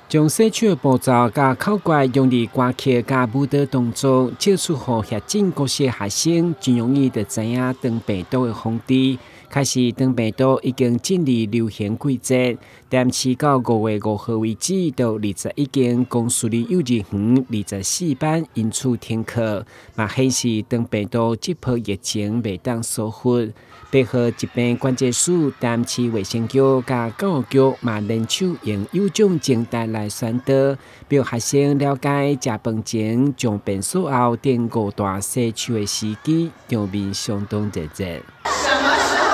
將洗手的步驟佮口訣用佇歌曲佮舞蹈動作，釋出予協進國小學生真容易就知影腸病毒的防治。開始腸病毒已經進入流行季節，台南市到5月5號為止，就21間公私立幼稚園24班因此停課，嘛顯示腸病毒這波疫情袂當疏忽。8號疾病管制署、台南市衛生局佮教育局嘛聯手用有獎徵答來宣導，予學生了解食飯前、上便所後等五大洗手的時機，場面相當熱熱。什麼時候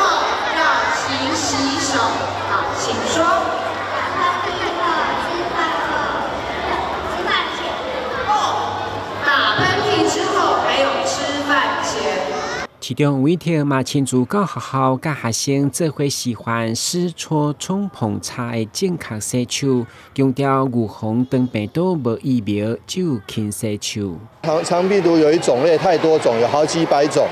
要勤洗手？好，請說。打噴嚏後、吃飯後、吃飯前。哦，打噴嚏之後，還有吃飯前。市長吳怡婷嘛親自到學校佮學生做伙示範濕搓沖碰擦的正確洗手，強調預防腸病毒無疫苗，只有勤洗手。腸病毒有一種類太多種，有好幾百種，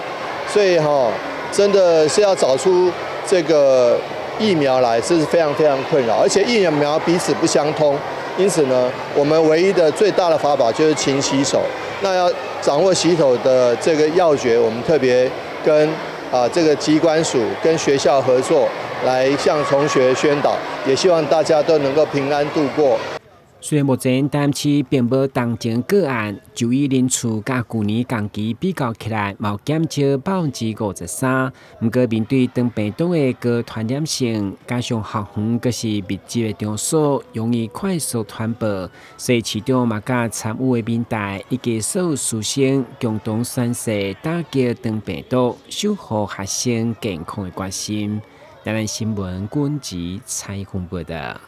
所以哈，真的是要找出這個疫苗來，這是非常非常困擾，而且疫苗彼此不相通，因此呢，我們唯一的最大的法寶就是勤洗手。那要掌握洗手的這個要訣，我們特別跟這個疾管署跟學校合作，來向同學宣導，也希望大家都能夠平安度過。雖然目前台南市並無當前個案，就醫人數佮舊年同期比較起來，嘛有減少53%。毋過面對腸病毒的高傳染性，加上校園閣是密集的場所，容易快速傳播，所以市長嘛佮參與的民代以及所有師生共同宣誓打擊腸病毒，守護學生健康的決心。台南新聞軍籍採訪報道。